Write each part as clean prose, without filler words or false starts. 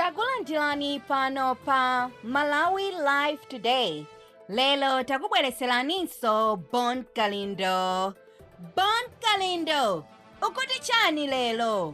Takulandirani pano pa Malawi Live Today. Lero takubwereseraninso Bon Kalindo. Bon Kalindo, ukuti chani lero?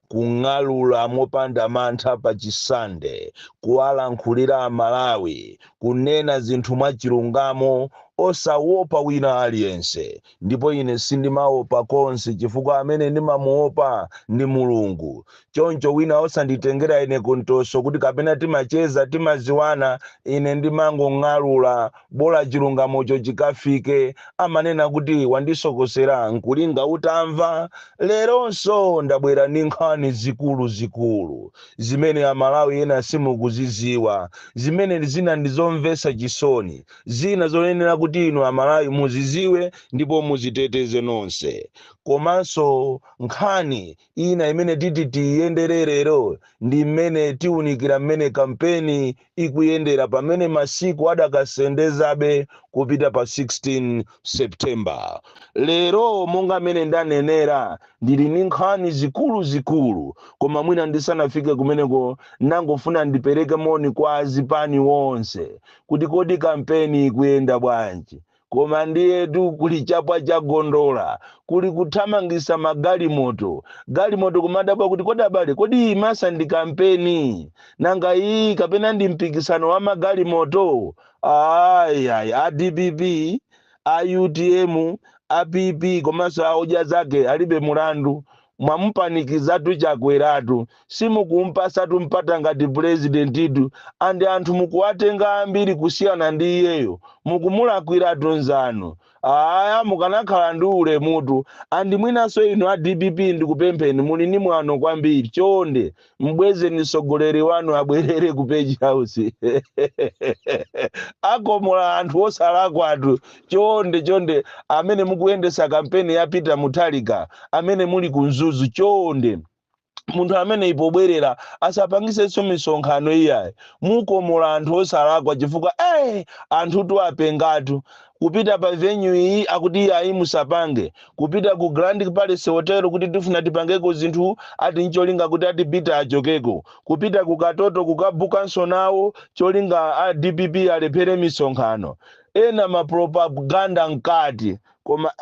Kung'alula mopanda mantha pa Chisande, kuwalankhulira Amalawi, kunena zinthu mwachilungamo osawopa wina aliyense. Ndipo ine sindimaopa konse chifukwa amene ndimamuopa ndi Mulungu. Choncho wina osanditengera ine kuntoso kuti kapena timacheza, timaziwana. Ine ndimangong'alula, bola chilungamocho chikafike. Amanena kuti wandisokosera nkulinga utamva. Leronso ndabwera ndi nkhani zikuluzikulu zimene Amalawi ena simukuziziwa, zimene zina ndizomvetsa chisoni, zina zoyenera kuti inu Amalawi muziziwe ndipo muziteteze nonse. Komanso nkhani ina imene titi tiyendere lero ndi mmene tiwunikira mmene kampeni ikuyendera pamene masiku adakasendezabe kupita pa 16 September. Lero, monga mmene ndanenera, ndili ndi nkhani zikuluzikulu, koma mwina ndisanafike kumeneko, nangofuna ndipereke moni kwa azipani wonse kuti kodi kampeni ikuyenda bwanji? Koma ndiyetu kuli chapwa cha gondola, kuli kuthamangisa magalimoto, galimoto kumadabwa kuti kodi abale, kodi iyi masa ndi kampeni nanga iyi kapena ndi mpikisano wa magalimoto? Ayi, a DPP, a UTM, a PP komanso a Odya Zake Alibe Mulandu, mwamupanikizatu Chakweratu, simukumpasatu mpata ngati purezidentitu, and anthu mukuwatenga ambiri kusiyana ndi iyeyo. Mukumulakwiratu nzanu. Aya, mukanakhala ndi ulemutu. And mwinanso inu a DPP, ndikupempheni, muli ndi mwano kwambiri, chonde mbwezeni mtsogoleri wanu abwerere ku Page House. Akomola anthu osalakwatu. Chonde chonde, amene mukuyendesa kampeni ya Peter Mutharika, amene muli ku Mzuzu, chonde, munthu amene ipobwerera asapangisenso misonkhano iyayi. Mukomola anthu osalakwa chifukwa anthutu apengatu. Kupita pa venue iyi akuti iyayi, musapange. Kupita ku Grand Palace Hotel kuti tifuna tipangeko zinthu, ati ncholinga kuti ati Peter achokeko. Kupita ku Katoto kukabukanso nawo, cholinga a DPP alephere misonkhano. Ena mapropaganda mkati. Koma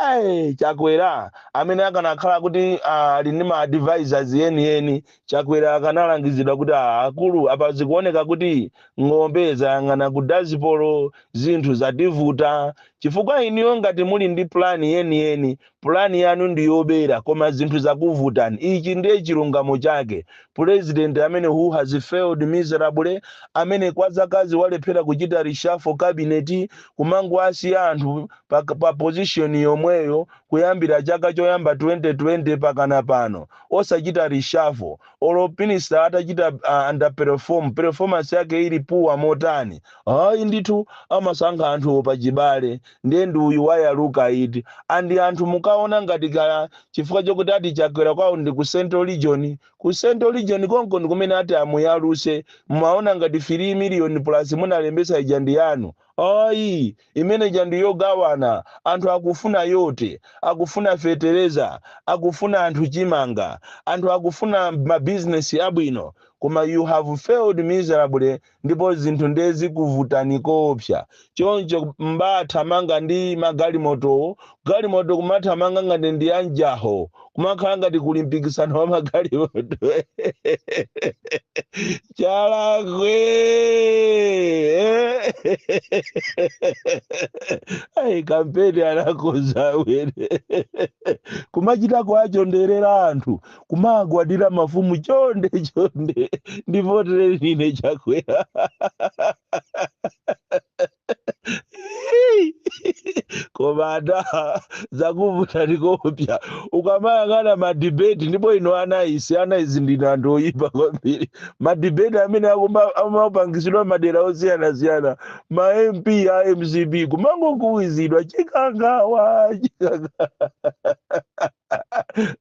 Chakwera amene akanakhala kuti ali ndi ma advisors yeniyeni, Chakwera akanalangizidwa kuti akulu, apa zikuoneka kuti ng'ombe zayang'ana ku dazipolo, zinthu zativuta, chifukwa iniyo ngati muli ndi plan yeniyeni, plan yanu ndi yobera, koma zinthu zakuvutani. Ichi ndiye chilungamo chake. President amene who has failed miserably, amene kwa zakazi walephera kuchita reshuffle cabinet, kumangowasiya anthu pa position yomweyo kuyambira chaka choyamba 2020 pakana pano, osachita reshuffle. Olo minister atachita underperform, performance yake ili poor motani, hayi ndithu, amasankha anthu pachibale. Ndiye ndi uyu wayaluka iti. And anthu mukaona ngati kaya chifukwa chokuti ati Chakwera kwawo ndi ku Central Region, ku Central Region konko ndi kumene ati amuyaluse. Mumaona ngati 3 million plus munalembesa ija ndi yanu? Ayi, imene ija ndi yogawana. Anthu akufuna yote, akufuna fetereza, akufuna anthu chimanga, anthu akufuna mabizinesi abwino, koma you have failed miserably, ndipo zinthu ndezikuvutani koopsa. Choncho mbathamanga ndi magalimoto, galimoto kumathamanga ngati ndi anjaho, kumakhala ngati kuli mpikisano wa magalimoto. Chalakwe. Ayi, kampeni anakoza wene, kumachita kwachonderera anthu, kumagwadira mafumu, chonde chonde ndivotereni ine Chakwera. Koma ada, zakuvutani kopya. Ukamayang'ana madebate, ndipo ino ana isi, ana izi ndinu anthu oyipa kwambiri. Madebate amene amapangisidwa madera osiyanasiyana, ma MP a MCP kumangokuwizidwa chikangawa, chikangawa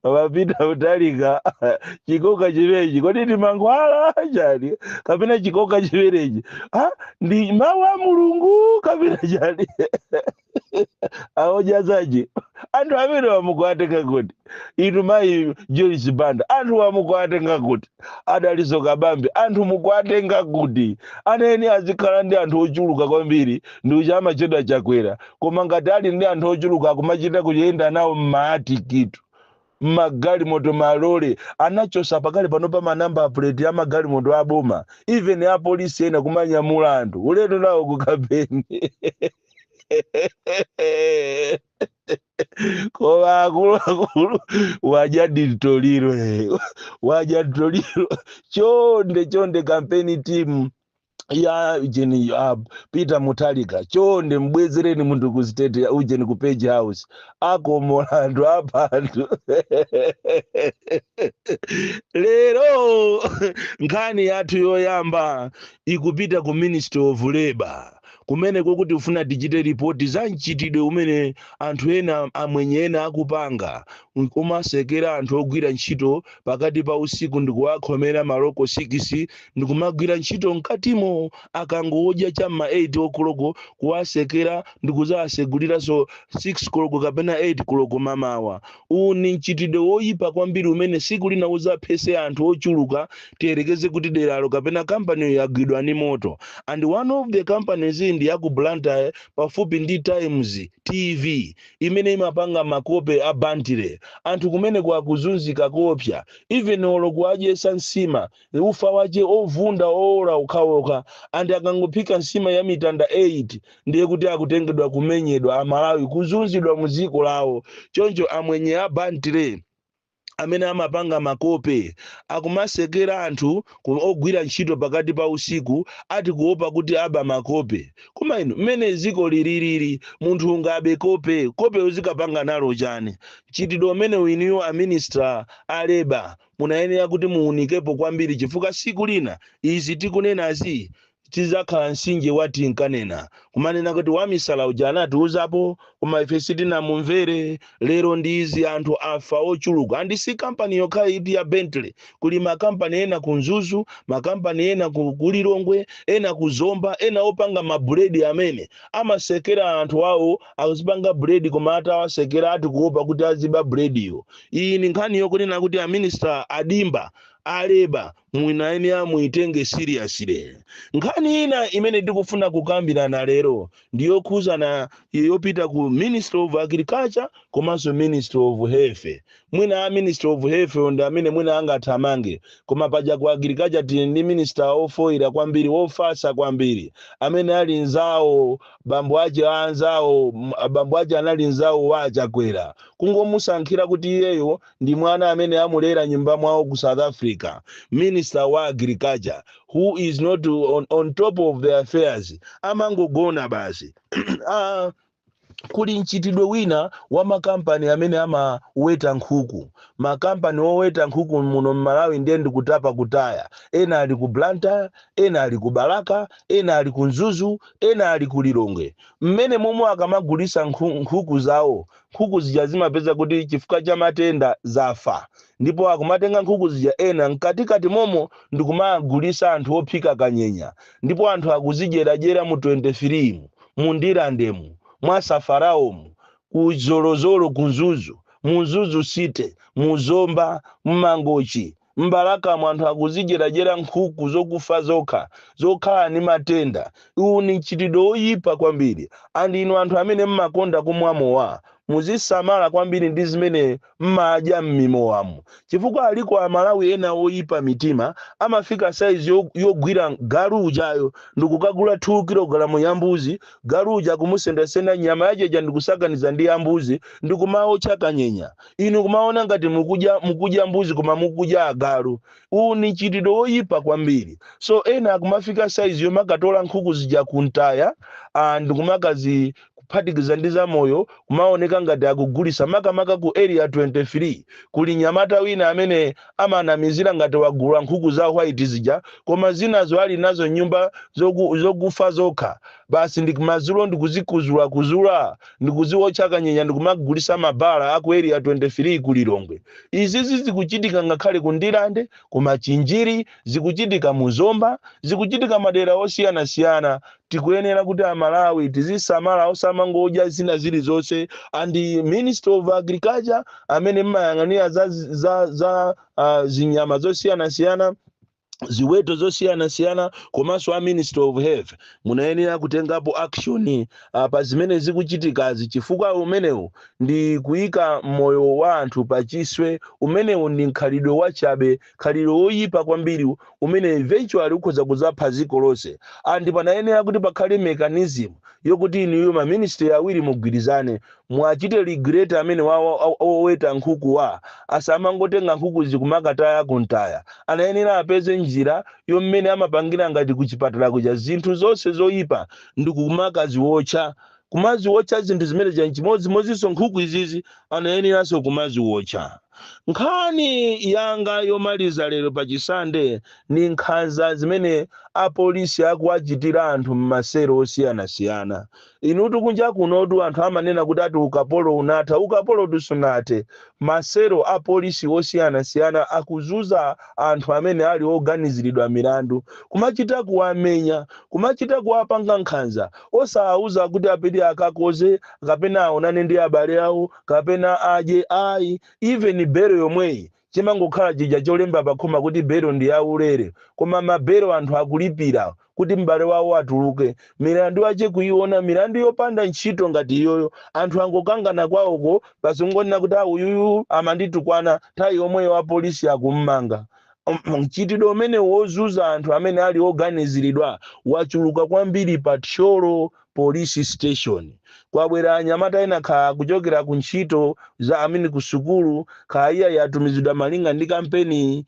mapita Mutharika, chikoka chimenechi kodi ndi mankhwala chani kapena chikoka chimenechi, ah, ndi mawu a Mulungu kapena chani? Aoja zaji anthu amene wamukuatenga kuti? Inu mayi Joyce Banda, anthu wamukuatenga kuti? Adaliso Kabambe, anthu mukuatenga kuti? Aneni azikhala ndi anthu ochuluka kwambiri ndi chama chedwa Chakwera, koma ngati ali ndi anthu ochuluka akumachita kuyenda nawo m'maatikitu, mmagalimoto, malole anachosa pakali pano pa manamba plate ya magalimoto aboma. Even apolisi ena kumanyamula anthu ulendo nawo ku kampeni. Koma akuluakulu, wadya mtoliro, wadya mtoliro. Chonde chonde, campaign team ya ujeni Peter Mutharika, chonde mbwezereni munthu ku State ujeni, ku Page House. Akomola anthu apa anthu. Lero nkhani yathu yoyamba ikupita ku Ministry of Labor, kumene kokuti ufuna tichite ripoti za mchitidwe umene anthu ena, amwenye ena akupanga, kumasekera anthu ogwira ntchito pakati pa usiku ndikuwakhomera maloko 6 ndikumagwira ntchito mkatimo. Akangodya cham'ma 8 o'clock, kuwasekera ndikuzawaseguliranso 6 koloko kapena 8 koloko mamawa. Uwu ni mchitidwe woyipa kwambiri umene siku lina uzaphese anthu ochuluka. Tiyerekeze kuti deralo kapena kampaniyo yagwidwa ndi moto, and one of the companies iyi ndi yaku Blantyre pafupi ndi Times TV imene imapanga makope a Bentley. Anthu kumene akuzunzika kopsa, even olo kuwadyesa nsima, ufa wache ovunda, owola okhaokha, and akangophika nsima ya mitanda 8 ndiye kuti akutengedwa kumenyedwa. Amalawi kuzunzidwa mu dziko lawo. Choncho amwenye a Bentley amene amapanga makope akumasekera anthu ogwira ntchito pakati pa usiku, ati kuopa kuti aba makope. Koma inu, mmene ziko lililili, munthu ungabe kope? Kope uzikapanga nalo chani? Mchitidwe umene inuyo a minister a labour munayenera kuti muunikepo kwambiri, chifukwa siku lina izi tikunenazi tizakhala msinje wati nkanena kumanena kuti wamisala uja anatiuzapo, koma ife sitinamumvere. Lero ndi izi, anthu afa ochuluka. And si kampani yokha iti ya Bentley, kuli makampani ena ku Mzuzu, makampani ena ku Lilongwe, ena ku Zomba, ena opanga mabuledi amene amasekera anthu awo akuzipanga buledi, koma atawasekera ati kuopa kuti aziba bulediyo. Iyi ni nkhani yokunena kuti a minister Adimba a labour mwinayenera muitenge seriously. Nkhani ina imene tikufuna kukambirana lero ndiyokhuzana yopita ku Ministry of Agriculture komanso Ministry of Health. Mwina a Ministry of Health ndi amene mwina angathamange, koma paja ku Agriculture tili ndi minister ofoira kwambiri, wofasa kwambiri, amene ali nzawo bambo ache, anzawo bambo ache anali nzawo wa Achakwera, kungomusankhira kuti iyeyo ndi mwana amene amulera nyumba mwawo ku South Africa. Minister wa Agriculture who is not on top of the affairs, amangogona basi. Kuli mchitidwe wina wa makampani amene amaweta nkhuku. Makampani oweta nkhuku muno mMalawi ndiye ndikutapa kutaya. Ena ali ku Blantyre, ena ali ku Balaka, ena ali ku Mzuzu, ena ali ku Lilongwe. Mmene momwe akamagulisa nkhuku zawo, nkhuku zija zimapeza kuti chifukwa cha matenda zafa, ndipo akumatenga nkhuku zija ena mkatikati momo ndikumagulisa anthu ophika kanyenya, ndipo anthu akuzidyeradyera mu 23 mu, mu Ndirandemu, mwa Safaraomu, ku Zolozolo, ku Mzuzu, mu Mzuzu City, mu Zomba, mMangochi, mBalakamu, anthu akuzidyeradyera nkhuku zokufa zokha, zokhala ndi matenda. Uwu ni mchitidwe woyipa kwambiri. And inu anthu amene mmakonda kumwa mowa, muzisamala kwambiri ndi zimene mmadya m'mimowamu, chifukwa aliko Amalawi ena oyipa mitima, amafika saizi yogwira galu ujayo ndikukagula 2 kilogalamu ya mbuzi, galu uja kumusendasenda, nyama yacheja ndikusakaniza ndi ya mbuzi ndikumaotcha kanyenya. Inu kumaona ngati mukudya mbuzi, koma mukudya agalu. Uwu ni mchitidwe woyipa kwambiri. So ena akumafika saizi yomakatola nkhuku zija kuntaya ndikumakazi kuphatikiza ndi zamoyo, kumaoneka ngati akugulisa. Makamaka ku Area 23 kuli nyamata wina amene amanamizira ngati wagula nkhuku za white zija, koma zinazo ali nazo nyumba zokufa zokha basi. Ndi madzulo ndikuzikuzula kuzula, ndikuziwotcha kanyenya, ndikumagulisa mabala aku Area 23 ku Lilongwe. Izizi zikuchitika ngakhale ku Ndirande, ku Machinjiri, zikuchitika mu Zomba, zikuchitika madera osiyanasiyana. Tikuyenera kuti Amalawi tizisamala, osamangodya zina zilizonse. And Minister of Agriculture amene mmayang'anira za zinyama zosiyanasiyana, ziweto zosiyanasiyana, komanso a Minister of Health, munayenera kutengapo action pa zimene zikuchitikazi, chifukwa umenewu ndi kuyika moyo wa anthu pachiswe. Umenewu ndi mkhalidwe wachabe, khalidwe woyipa kwambiri umene eventually ukhoza kudzapha dziko lonse. And panayenera kuti pakhale mechanism yokuti inuyo ma ministry awiri mugwirizane, mwachite regulate amene oweta nkhuku wa asamangotenga nkhuku zikumakataya kuntaya. Anayenera apeze njira yommene amapangira ngati kuchipatala kuja, zinthu zonse zoyipa ndi kumakaziwotcha, kumaziwotcha zinthu zimene cha. Chimodzimodzinso nkhuku izizi anayeneranso kumaziwotcha. Nkhani yanga yomaliza lero pachisande ni nkhanza zimene apolisi akuwachitira anthu m'masero osiyanasiyana. Inutu kunja kunotu anthu amanena kuti ati ukapolo unatha. Ukapolo tusunathe. Masero apolisi osiyanasiyana akuzuza anthu amene ali oganiziridwa milandu, kumachita kuwamenya, kumachita kuwapanga nkhanza, osawauza kuti apite akakoze kapena aonane ndi abale awo kapena adye, ayi. Even belo yomweyi chimangokhala chija cholemba pakhoma kuti belo ndi yaulere, koma mabelo anthu akulipira kuti m'bale wawo atuluke. Milandu yache kuiona, milandu yopanda ntchito ngati iyoyo. Anthu angokangana kwawoko, pazingonena kuti uyuyu amanditukwana, nthawi yomweyo apolisi akummanga. Mchitidwe umene wozuza anthu amene ali oganiziridwa wachuluka kwambiri. Pa Thyolo Police Station kwabwera anyamata ena, kha kuchokera ku ntchito za amene ku sukulu, khaiya yatumizidwa malinga ndi kampeni,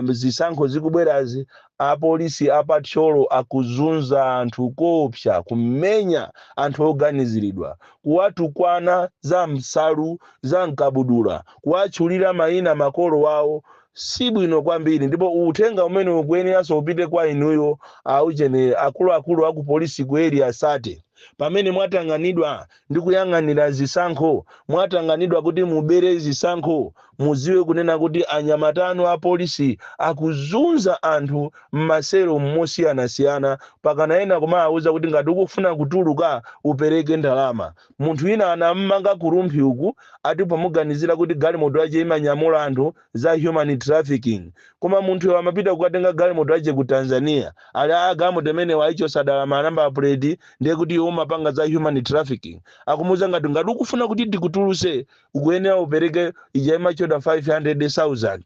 zisankho zikubwerazi. Apolisi apathyolo akuzunza anthu kopsa, kumenya anthu oganiziridwa, kuwatukwana za msalu za mkabudula, kuwatchulira mayina makolo wawo. Sibwino kwambiri. Ndipo uthenga umene ukuyeneranso upite kwa inuyo auchene akuluakulu aku polisi ku Area 30, pamene mwatang'anidwa ndi kuyang'anira zisankho, mwatang'anidwa kuti mubere zisankho, muziwe kunena kuti anyamatano a polisi akuzunza anthu m'masero mosiyanasiyana. Pakana ena kumawuza kuti ngati ukufuna kutuluka upereke ndalama. Munthu wina anammanga ku Rumphi uku, ati pomuganizira kuti galimoto yace imanyamula anthu za human trafficking, koma munthuyo amapita kukatenga galimoto yace ku Tanzania. Ali a galimoto imene waichosa ma number plate, ndiye kuti iwe umapanga za human trafficking. Akumuza ngati ukufuna kuti ndikutuluse ukuyenera upereke ija imachoda 500,000.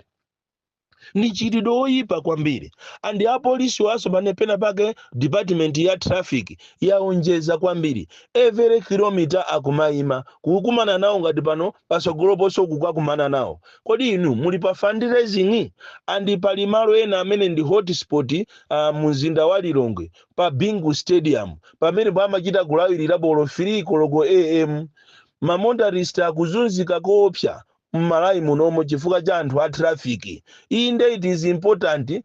Ndi chitidwe woyipa kwambiri. And apolisi waso pane pena pake department ya traffic yaonjeza kwambiri. Every kilometer akumayima kukumana nawo, ngati pano pasogoloponso kukakumana nawo. Kodi inu muli pa fundraising? And pali malo ena amene ndi hotspot, mumzinda wa Lilongwe pa Bingu Stadium, pamene pamachita kulawirira bolo 3 koloko am. Ma motorist akuzunzika koopsa mmalawi munomo chifukwa cha anthu a traffic. Inde, it is important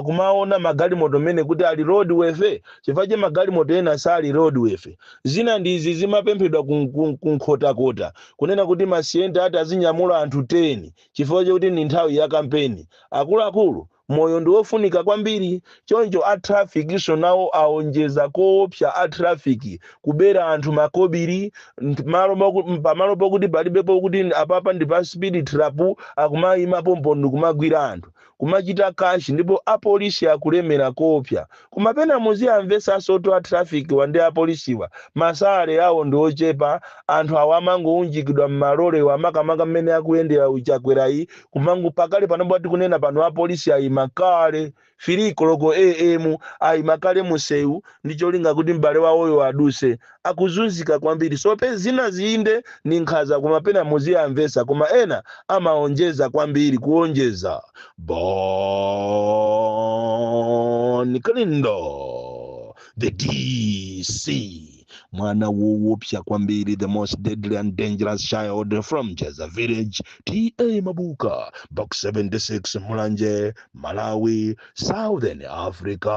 kumaona magalimoto mmene kuti ali roadworthy, chifukwa cha magalimoto ena sali roadworthy. Zina ndizi zimapemphedwa kunkhotakota, kunena kuti ma Sienta ati azinyamula anthu 10 chifukwa chakuti ndi nthawi ya kampeni. Akuluakulu, moyo ndi wofunika kwambiri. Choncho a traffic so nawo aonjeza koopsa. A traffic kubera anthu makobiri pamalo pokuti palibepo kuti apapa ndi pa speed trap, akumayima pompo ndikumagwira anthu, kumachita cash. Ndipo apolisi akulemera koopsa. Koma pena muziyamvesanso to a traffic wa ndi apolisiwa, ma salary awo ndi ochepa. Anthu awo amangounjikidwa m'malolewa, makamaka mmene akuyendera uchakwerayi kumango. Pakale panopo tikunena pano apolisi ayima kale 3 koloko am, ayima kale musewu ndi cholinga kuti m'bale wawoyo aduse. Akuzunzika kwambiri. So pe zina ziyinde ni nkhanza, koma pena muziyamvesa. Koma ena amaonjeza kwambiri, kuonjeza. Bon Kalindo, the DC, mwana woopsa kwambiri, the most deadly and dangerous child from Jeza Village, TA Mabuka, Box 76, Mulanje, Malawi, Southern Africa.